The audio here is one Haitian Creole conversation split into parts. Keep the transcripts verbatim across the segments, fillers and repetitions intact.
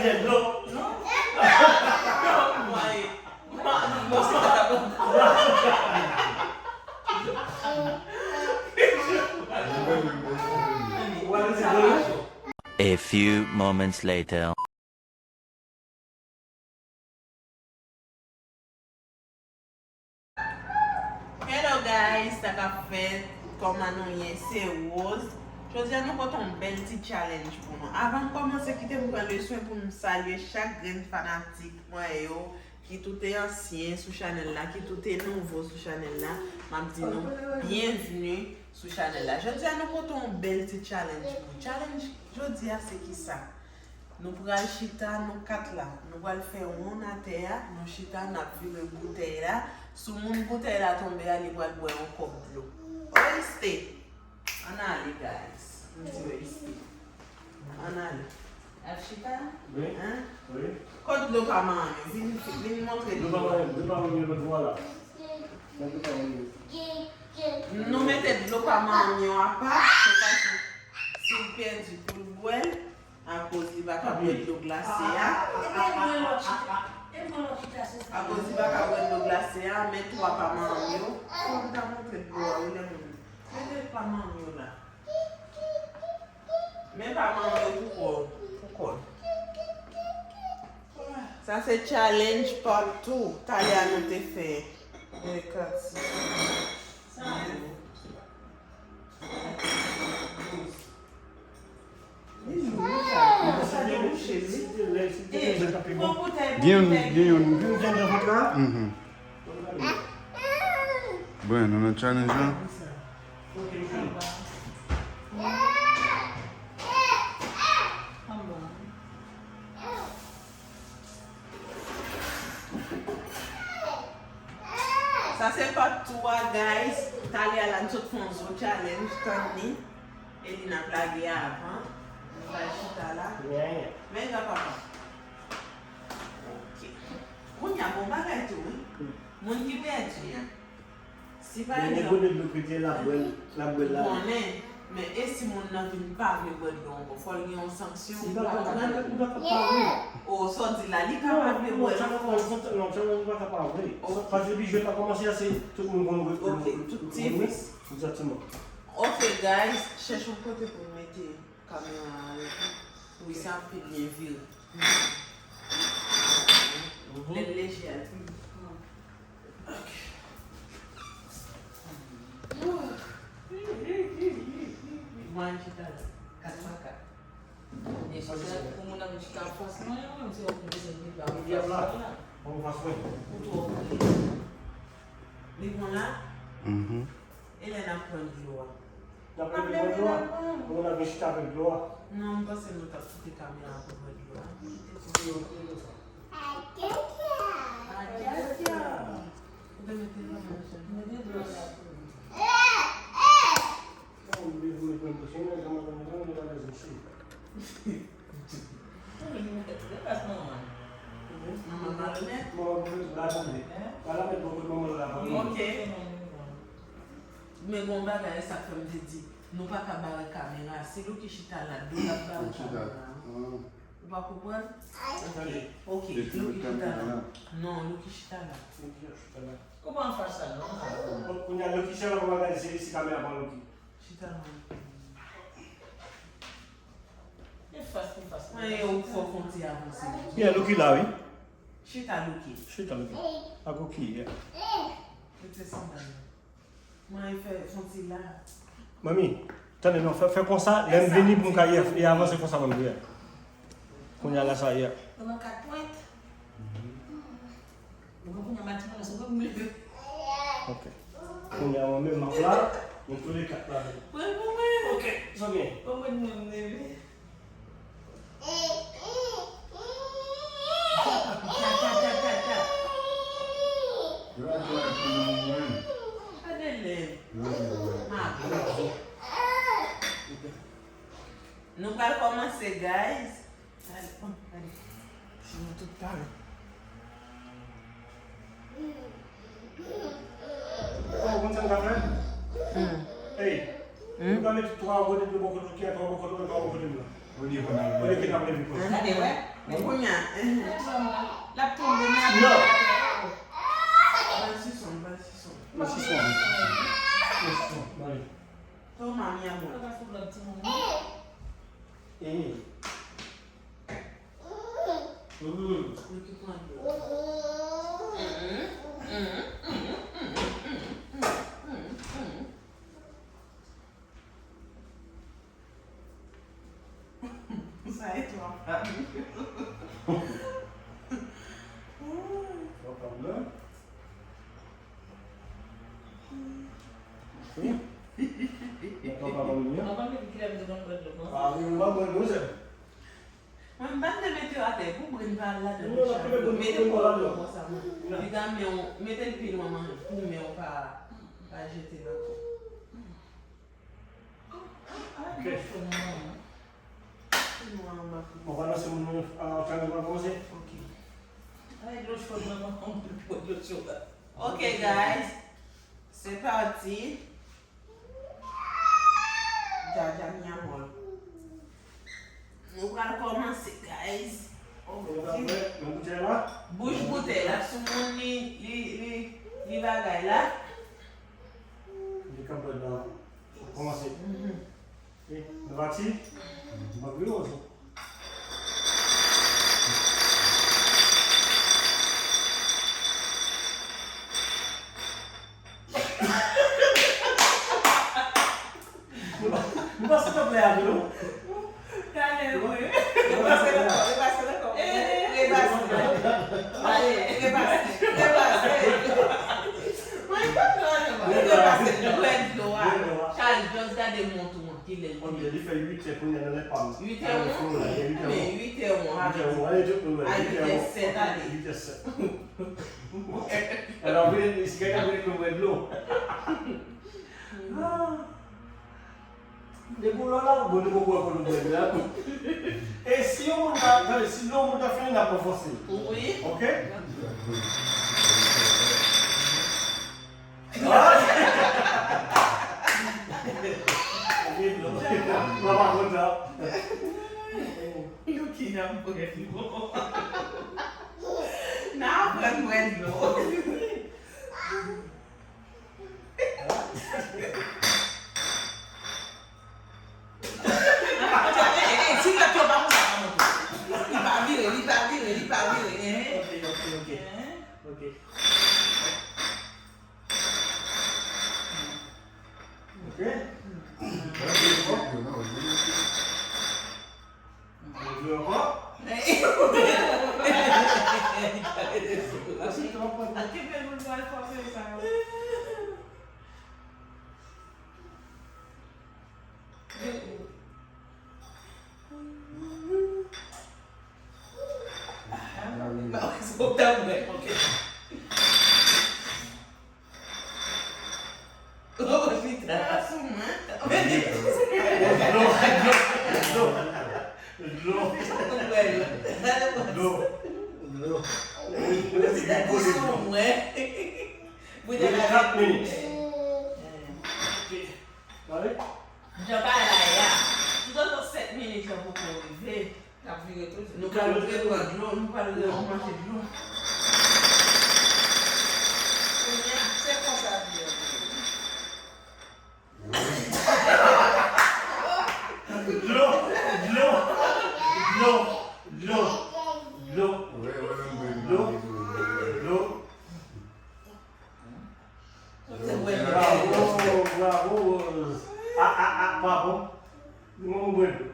Dlo. A few moments later. Hello guys, sa k ap fèt? Kòman nou ye? Se Rose. Jodi a nou pote yon bèl ti challenge pou nou. Avan m kòmanse, kite m pran le swen pou m salye chak grenn fanatik mwen yo, ki tou te ansyen sou chanèl la, ki tou te nouvo sou chanèl la. M ap di nou byenvni sou chanèl la. Jodi a nou pote yon bèl ti challenge pou nou. Challenge jodi a se kisa? Nou pral chita, nou kat la. Nou pral fè wonn atè a, nou chita, n ap vire boutèy la. Sou moun boutèy la tonbe a, li pral bwè yon kòp dlo. Oyste! Ann ale, guys. M di oyste. Ann ale. Al chita? Hein? Kot dlo pa manman yo? Vin, vin montre nou. Dlo pa manman yo, dlo pa manman yo, vwala. Nan dlo pa manman yo. Nou mete dlo pa manman yo apa, se fason si l pèdi pou l bwè l. Akoz li pa ka bwè dlo glase a. Akoz li pa ka bwè dlo glase a, men twa pa manman yo. Fò m ta montre dlo a, wi, lè moun. Mete pa manman yo la. Men pa manman yo pou kò, pou kò. Sa se challenge part two. Talè a nou te fè. Sa yo. Gen youn, gen youn. Gen youn ki nan vant la? Bon, nou nan challenge la. Sa se part two a, guys. Talè a la, n sot fè yon zo challenge, tann li. Elina ap lage avan. Nou pral chita la. Men granpapa. Ok. Kounye a, bon bagay tou, wi. Moun ki pèdi a. Si pa egzanp. Ou konnen, men e si moun nan vin pa vle bwè dlo ankò, fò l gen yon sanksyon, ou konprann? O, sa w di la, li ka pa vle bwè l ankò. Ok, tout ti fis. Ok, guys, chèche yon kote pou n mete kamera a. Wi, sa ap pi byen vire. Lè l leje a. Ok. Mwen chita la. Kat pa kat. Pou moun nan chita anfas mwen, mwen se ou ki bezwen vin ba mwen anfas mwen la. Ou twò pre. Li bon la? E lè n ap pran dlo a? N ap leve pran dlo a. Ou konn ap vin chita avèk dlo a. Non, m panse nou t ap kite kamera pou pran dlo a. Kite ti dlo a konsa. Adjadja. Adjadja. Ou te mete dlo a nan chanm. Mete dlo a la pou mwen. Bon, m vle voye pran dlo. Se yon nèg nan madanm nan, nou ta bezwen sou. Manman pa remèt. Manman pa remèt. Ba la met bò kot manman la. Ok. Men gon bagay sa k fè m te di nou pa ka bare kamera. Si Lucky chita la, dlo l ap bare kamera. Ou pa konprann? Ok, Lucky chita la. Non, Lucky chita la. Ou pa anfas sa non. Kounye a Lucky chita la pou m gade si kamera pa Lucky. Chita non. Mwen e ou k fò fon ti avanse. Byen, Lucky la wi. Chita Lucky. Chita Lucky. Ak Lucky, yeah. Mete sandal. Mwen e fè fon ti la. Manmi, tande non, fè, fè konsa, lè m vini pou m ka e avanse konsa manmi, yeah. Kounye a la sa, yeah. Ou nan kat pwent. Mwen kounye a m a di mwen se mwen m leve. Ok. Kounye a mwen menm m ap la, nou tou le kat la menm. Pran pou mwen. Ok, zanmi. Pran mwen mwen m leve. Gade lè. Ma bro. Nou pral kòmanse, guys. Gade, gade. Si nou tout pare. Ou konn sa n ka fè? Hey, nou ka mete twa bò kote dlo bò kote Lucky a, twa bò kote mwen, twa bò kote m nan. Olye ke n ap leve konsa. Gade, wè. Kounye a, enhen. L ap tonbe, men ap tonbe atè. Ba l sisonn, ba l sisonn. Ba l sisonn. Ba l sisonn. Ba l sisonn. Toma, mi amor. Papa sou lòt timoun. Enhen. Yo ki pran dlo. Sa e twa fanmi. Twa fanmi. Mwen pa mete kilè m te konn bwè dlo konsa. Ah, wi, mwen pa bwè dlo, sè. Mwen, m pa t vle mete yo atè pou Bren pa al ladan. Non, mete yo konsa, mwen. Li ta men w, mete l pi lwen, mwen, pou men w pa, pa jete l ankò. Ok. Mwen pa lanse moun nan, ah, channel mwen kòmanse. Ok. Ay, dlo cho, mwen, mwen, mwen, dlo cho la. Ok, guys. C'est parti. Dja, dja, mi amor. Nou pral kòmanse, guys. Oh, Bondye. Bouch boutèy la sou moun, li, li, li, li bagay la. Li kanpe la. Kòmanse. Mhm. Ok, nou pati? Nou pa vle wè sa. Nou pa, nou pa sot ap lè a vre, non? Talè, wi. Repase l ankò, repase l ankò. Repase. Ale, repase, repase. Mwen kontan, non. Repase, bwè dlo a. Bwè dlo a. Charles, just gade mont ou an, kilè l ye. Ok, li fè uit è kounye a nan lè pa m. Uit è on? Nan flo la, yeah, uit è on. Men uit è on, uit è on, ale, ale, uit è sèt, ale. Uit è sèt. Alò, vini, si gade, vini pou bwè dlo. Ah. Depi w la, la, bon, nou poko wè pou nou bwè dlo. E si yon moun ta, tande, si yon moun ta fini, n ap ranfòse. Wi. Ok? Ah! Mwen pa kontan. Nou ki nan bwè dlo. N a aprann bwè dlo. Silvèt yo pa konsa, pa monte. Li pa vire, li pa vire, li pa vire. Enhen. Ok, ok, ok. Enhen. Ok. Ok. Yo vle ankò? Aksepte, w ap pran. Kenbe l pou l pral fòse sa yo. Ba wè sa w ta wè, ok. Oh, chita. Dlo, dlo, dlo, dlo. Dlo. Dlo. Chita sou mwen. Mwen te la kat minit. Ok. Gade. Jan bagay la ye a. Toutotan sèt minit lan poko rive. N ap vire toujou. Nou pral reprann dlo, nou pral ranmase dlo. Kounye a, se konsa dlo. Dlo, dlo, dlo, dlo, dlo, dlo, dlo. Bravo, bravo. A, a, a, pa bon. Li mwen mwen bwè dlo.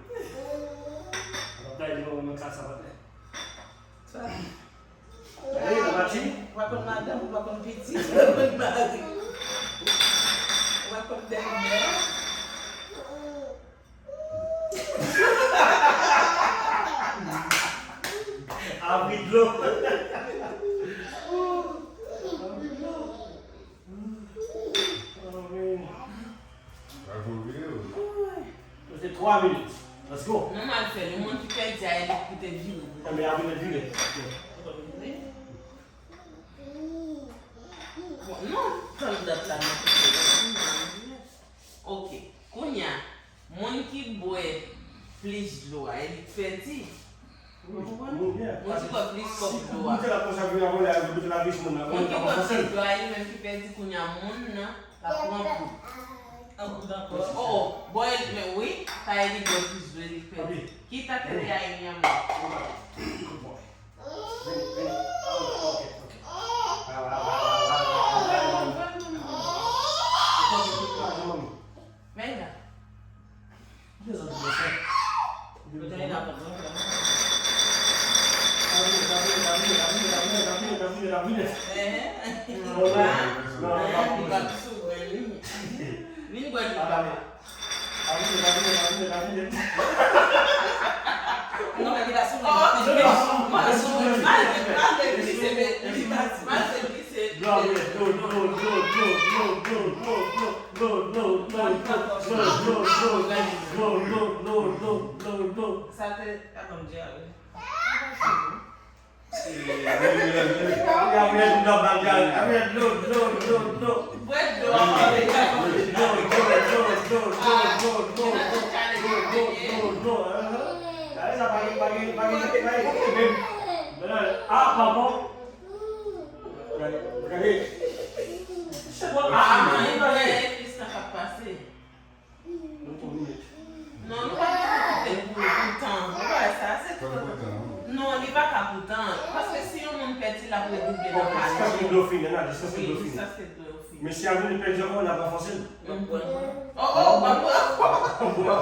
Papa li mwen mwen kasa patè. Sa. Gade, nou pati? Ou pa konn madanm, ou pa konn pitit, ou pa konn mari. Ou pa konn bèlmè. Abri dlo. Abri dlo. Rete twa minit. Let's go. Nòmal fè, yon moun ki pèdi a, e li ki te vire. Enben, apre l vire. Bon, non, tann dat la, non. Ok, kounye a, moun ki bwè plis dlo a, e li k pèdi. Mwen di pran plis kòb dlo a. Mwen di pran plis kòb dlo a, li menm ki pèdi kounye a moun nan, l ap pran poud. An poud ankò. Oh, oh, bwè, men wi, sa e li bwè plis dlo, li pèdi. Ki ta tèlè a, Eliane? Good boy. Vini, vini. Ah, ok, ok. Venga. Vin bwè dlo, papa. Non, men li pa sou mwen. Oh, li pa sou mwen. Mal fè glise, men li pa sou mwen. Mal fè glise. Dlo, dlo, dlo, dlo. Sa te, atann, Jerry. Bwè dlo. Ah, pa bon. Gade, gade. Se bon, ah, ah, ah, ah. Non, nou pa gen pou kite pou, pou tan. Ou wè sa, se tout. Non, li pa ka pou tan. Paske si yon moun pèdi, l ap redouble nan pale. Distans ke dlo fini, nan distans ke dlo fini. Distans ke dlo fini. Men si a vini pèdi ankò, n ap ranfòse l. Oh, oh, oh, oh.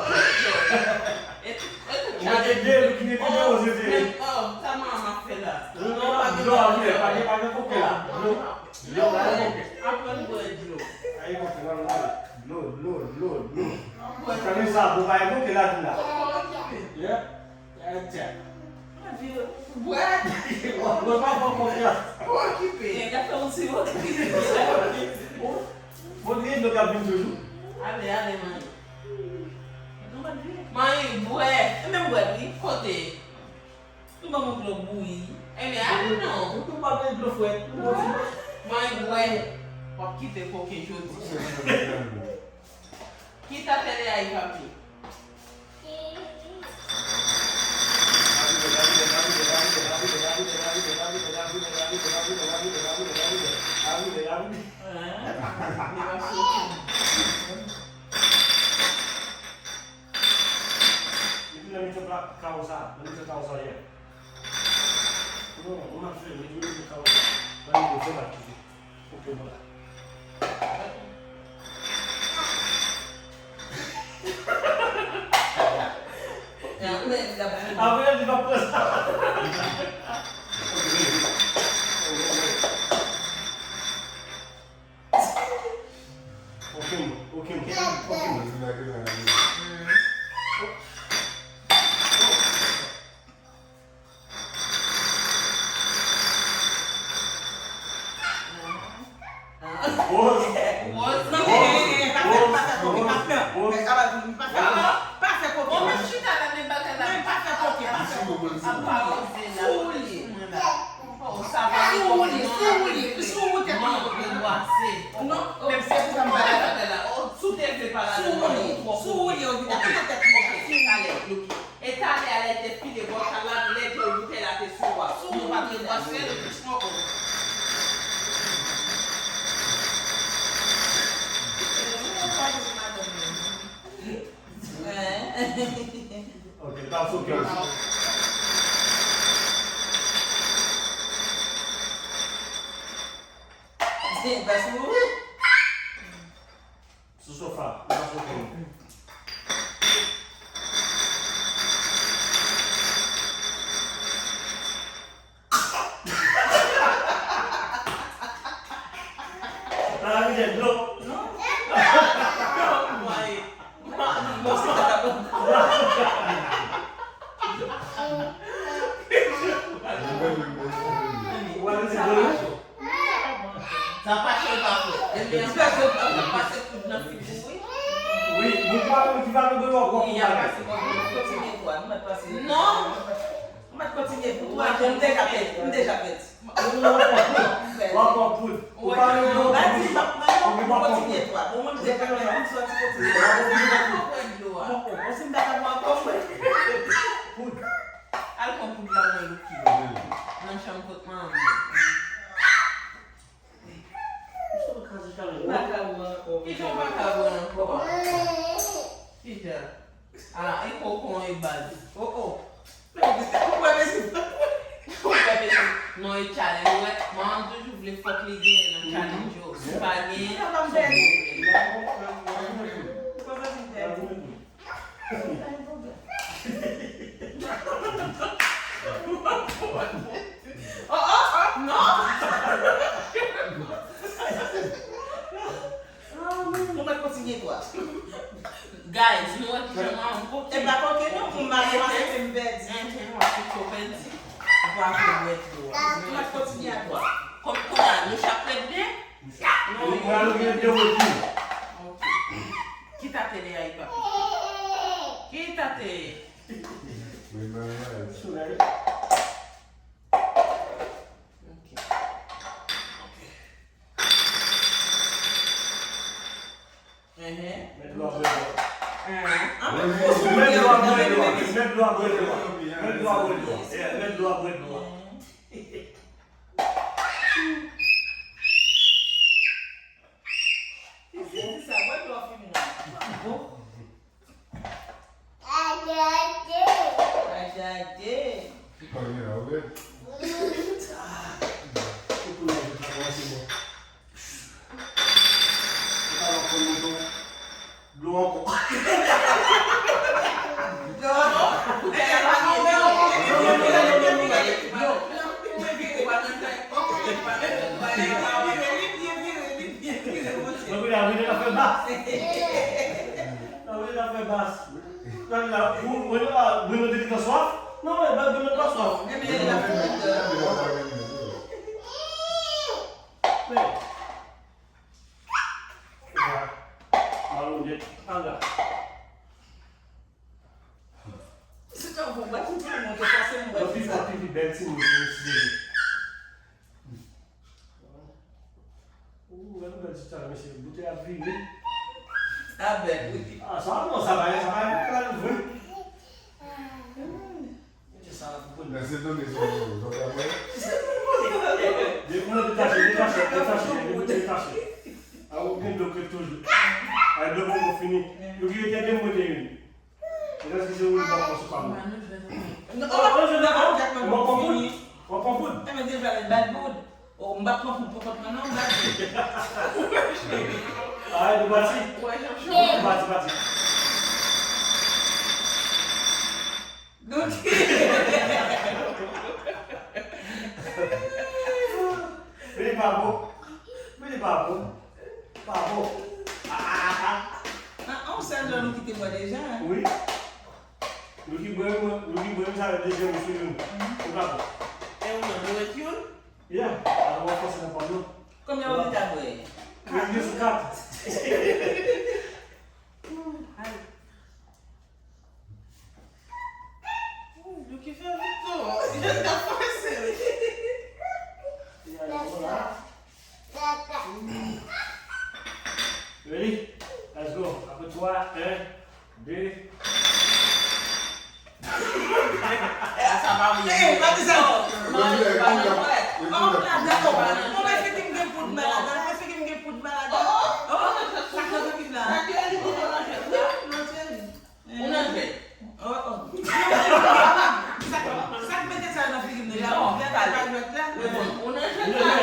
E tout, e tout. Ou mete de, ou ki mete de, ou mete de. Oh, sa manman ap fè la. Non, non, non, pa gen, pa gen koke la. Dlo, pa gen koke. Aprann bwè dlo. Ay, koke, non, non. Dlo, dlo, dlo, dlo. Sa vle sa, bon, pa gen koke la, di la. Yeah. Yeah, yeah. Bwè. Bwè, bwè, pa fè konfyans. Ou okipe. Nèg la fè yon ti okipe. Bon, gen dlo k ap vin toujou. Ale, ale, manmi. Manmi, bwè. E menm bwè, wi. Kote? Ou ban mwen dlo bouyi. Ebyen, ale non. Ou tou pa gen dlo frèt. Manmi, bwè. W ap kite koke jodi. Ki ta tèlè a, papi? Depi nan mitan kawo sa, nan mitan kawo sa yè. Non, mwen ap jwe, men jwe nan kawo sa. Nan mitan kawo sa. Ok, bon la. Apre, li va pran sa. Ok, ok, ok. Woz. Woz. Non, men, men, men, men, pa fè, pa fè koke, pa fè, pa fè koke, pa fè koke. Bon, men chita la, men bagay la. Men pa fè koke, pa fè koke. Ap pa oze la, sou ou li. Sou ou li, sou ou li, sou ou tèt li. Non, menm se pou sa m pa la. Sou te vle pa la. Sou ou li, sou ou li, ou di tèt li. Ok, ale, look. E talè a lè l te file bò kal la, lè dlo boutèy la te sou a. Sou ou pa t gen dwa sere, pitit mwen, o. Ok, pa sou kè w. Sou sofa, pa sou kè w. Ala vide dlo. Non. Ou pa vide dlo, non? Sa pa cho, pa cho. Ebyen, sa pase poud nan figi w, wi. Wi, moun ki pa, moun ki pa vle dlo, w ap pran bagay. Kontinye, bwè, nou mèt pase. Non. Ou mèt kontinye pou twa jou, m deja pèdi, m deja pèdi. W ap pran poud. W ap pran poud. Ou pa vle dlo, w ap pran poud. Ou pa kontinye twa. Bon, mwen m deja pèdi, m soti kontinye. W ap pran poud. Bon, bon, si m ta ka pran ankò, mwen. Poud. Al pran poud la. Sa pa bon ankò. Kisa? Ah, e kokon e baz. Oh, oh. Ou kwè mezi? Ou kwè mezi? Non, e challenge. Ou wè, manman toujou vle fòk li genyen nan challenge yo. Si pa genyen, se yon pwoblèm. Oh, oh, oh, non! Nou mèt kontinye, twa. Guys, nou wè kijan manman koke. E pa koke non, pou m pa kòmanse se m pèdi. Enhen, w ap koke w pèdi. Apre, apre, bwè dlo a. Nou mèt kontinye a twa. Kòm kounye a, nou chak pèdi de? Non, nou pral gen de wòt tou. Ok. Ki tate de a, papi? Ki tate? Men, men, men. Solèy. Ok. Ok. Enhen. Mèt dlo a bwè dlo a. Enhen. Mèt dlo a bwè dlo a. Mèt dlo a bwè dlo a. Mèt dlo a bwè dlo a. Yeah, mèt dlo a bwè dlo a. Isi di sa, bwè dlo a fini non. Bon. Adade. Adade. Ou pa gen la, ou bèl? Ah. Ou konnen, ou pa wè se bon. Ou pa wè konn mouton. Dlo ankò. Dlo ankò. Mwen kounye a vin nan fè bas. Nan vin nan fè bas. Nan vin nan fè bas. Gade la, ou, ou, ah, Bruno te gentan swaf? Non, men, Bruno pa swaf. Men, men, la fè bas. Men. Malonet, anga. Se tankou, ba ki ti moun ki pase mwen. Yon pi fò, pi, pi bèl ti moun ki mesye. Ou wè nou bèl ti talè, mesye, boutèy ap vire. A bèl, wi. Ah, sa non, sa pa, sa pa yon pral vre. Mete sa la pou pote. Lè se done se pou nou, nou pa wè. Depi nou detache, detache, detache, depi nou detache. A ou gen dlo kwit toujou. Ay dlo poko fini. Nou ki rete gen mwen te youn. E lè se ou li pa pran sou pa mwen. Non, non, non, non, w ap pran poud. W ap pran poud. E men deja lè bad poud. Oh, m pa pran poud pou kont mwen non, m pa di. Ay, nou pati. Nou pati, pati. Donk. Men li pa bon. Men li pa bon. Pa bon. Ah, ah, ah. Ah, on sèl lè nou kite bwè deja, hein? Wi. Nou ki bwè, nou ki bwè, sa vle di dezyèm ou sou youn. Ou pa bon. E ou nan dwèt youn? Yeah, a w ap fòse nan pòm non. Konbyen ou gentan bwè? Mwen gen sou kat. Ay. Ou ki fè vit non. Jan ta fòse. Yeah, voilà. Ready? Let's go. Apre twa, en, de. E, sa pa vle. E, pa di sa. Non, non, non, non. Oh, la, dakò. Bon, men, se ki m gen poud malad la. Se ki m gen poud malad la. Oh, oh. Oh, sa k nan zanmi m la. Sa ki elimine nan jwèt la. Non, non, Thierry. Ou nan jwèt. Oh, oh. Sa, sa k mete sa nan figi m deja? Non, gade pa jwèt la. Ou nan jwèt la.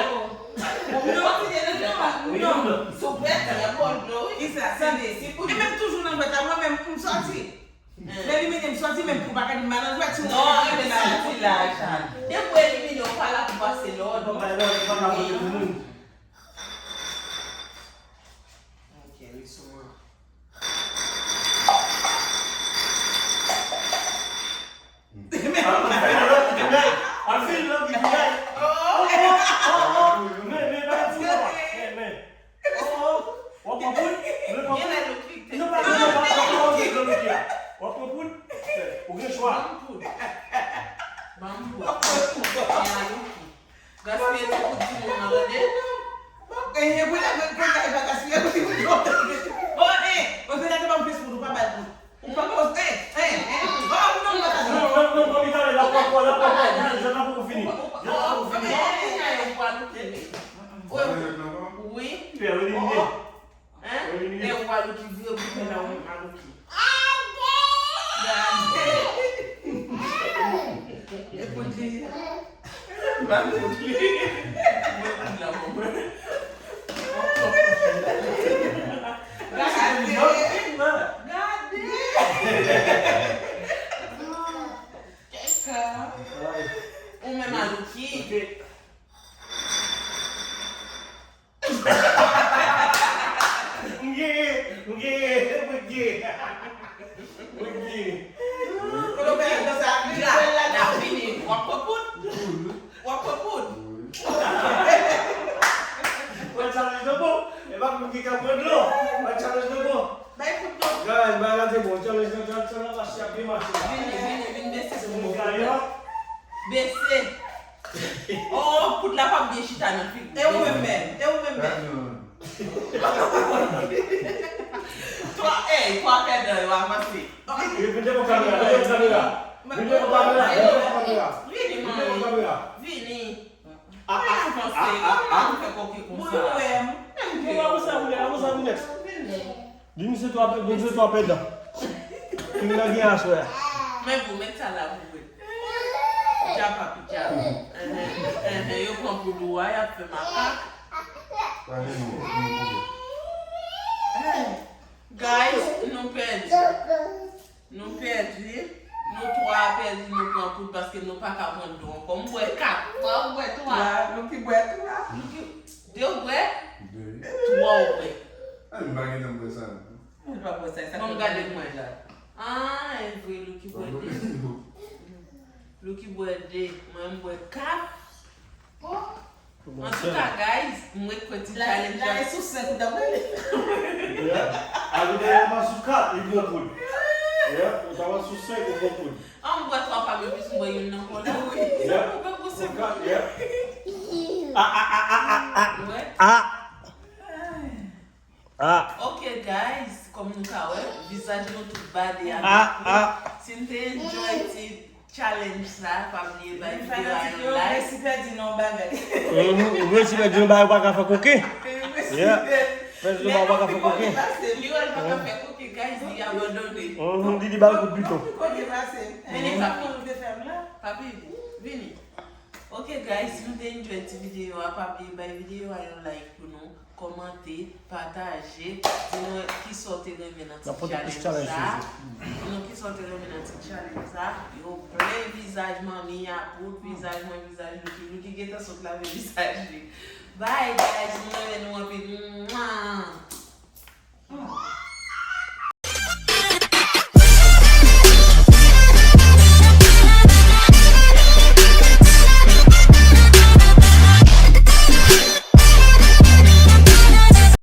Ou kontinye nan jwèt la. Non, non. Sou pèdi, y ap ba w dlo, wi. Kisa? Tande. E menm toujou nan jwèt la, mwen menm, m sòti. Men elimine m sòti, menm pou pa ka di m pa nan jwèt, si w... Non, arete sa di la, Chan. Depi w elimine, w pa la pou pase lòd. Bon, bay lòd, ou pa ka vote pou moun. Ok, li sou mwen. An fil lòt ki tou lè. An fil lòt ki tou lè. Oh, oh, oh, oh. Men, men, pa di papa. Men, men. Oh, oh. W ap pran poud? W ap pran poud? Non, pa, non, pa, pa, pa, w ap pran poud? Ou gen chwa. Ban m poud. Ban m poud. Ban m poud. Men a Louki. Gaspiye ti poud timoun nan, tande? Walo ki vre pou fè la ou menm Malouki. Gade. E pou di. Malouki. Mwen pou la mwen. Gade. Gade. Kèk. Ou menm Malouki. M genyen, m genyen, mwen genyen. Mwen genyen. Kote w fè nan sa? Vin fè l la. N ap vini. W ap pran poud? W ap pran poud? Mwen challenge nan bon. E pa pou ki ka pran dlo. Mwen challenge nan bon. Bay kout dlo. Guys, bay la te bon. Challenge nan, challenge nan mache, ap byen mache. Vini, vini, vin bese pou mwen. Bese. Oh, poud la p ap byen chita nan figi. E ou menm menm? E ou menm menm? Twa, ey, twa pèdan yo avanse. Vin, vin devan kamera, vin devan kamera. Vin devan kamera, vin devan kamera. Vini, vin devan kamera. Vini. Ah, ah, avanse. Ah, ah, ah. Ou fè koke konsa. Mwen wè m. Mwen wè konsa, mwen wè konsa, mwen wè. Vini. Di misye twa pè-, di misye twa pèdan. Ki m nan gen aswè a? Men bon, met sa la pou mwen. Dja papi, dja. Enhen, enhen, yo pran poud ou a, y ap fè makak. Guys, nou pèdi. Nou pèdi. Nou twa pèdi, nou pran poud paske nou pa ka pran dlo ankò. M bwè kat. Twa, ou bwè twa. Twa, Lucky bwè twa. Lucky, de ou bwè? De. Twa ou bwè. Ah, m pa gen tan bwè sa. Mwen pa bwè sa, sa. Bon, gade mwen la. Ah, e vre, Lucky bwè de. Lucky bwè de. Mwen, m bwè kat. Oh. Antouka, guys, mwen kwè ti challenge la. La, e sou senk ou t ap rele. Yeah. Ajoute yon mas sou kat, li pran poud. Yeah. Ou ta mas sou senk, ou pran poud. Ah, m bwè twa pa, men plis m bwè youn nan kola. Wi. Yeah. Ou pa bwè senk. Sou kat, yeah. Ah, ah, ah, ah, ah, ah. Wè. Ah. Ah. Ok, guys, kòm nou ka wè, vizaj nou tout bade avèk nou. Ah, ah. Si n te enjoy ti challenge sa, pa bliye bay videyo a yon like. Mèsi pèdi nan bagay. Mhm, ou resi pèdi nan bagay, ou pa ka fè koken. Yeah. Pèdi nan bagay, ou pa ka fè koken. Li wè l pa ka fè koken, guys, li abandone. Mhm, li di ba l kout piton. Koken pase. Vini, papi. Papi, vini. Ok, guys, si nou te enjoy ti videyo a, pa bliye bay videyo a yon like pou nou, kòmante, pataje, di nou kisa w te renmen nan ti challenge sa. Di nou kisa w te renmen nan ti challenge sa. Yo plen vizaj manmi a, poud vizaj mwen, vizaj Lucky. Lucky gentan sot lave vizaj li. Bye, guys, mwen renmen nou anpil. Mwa!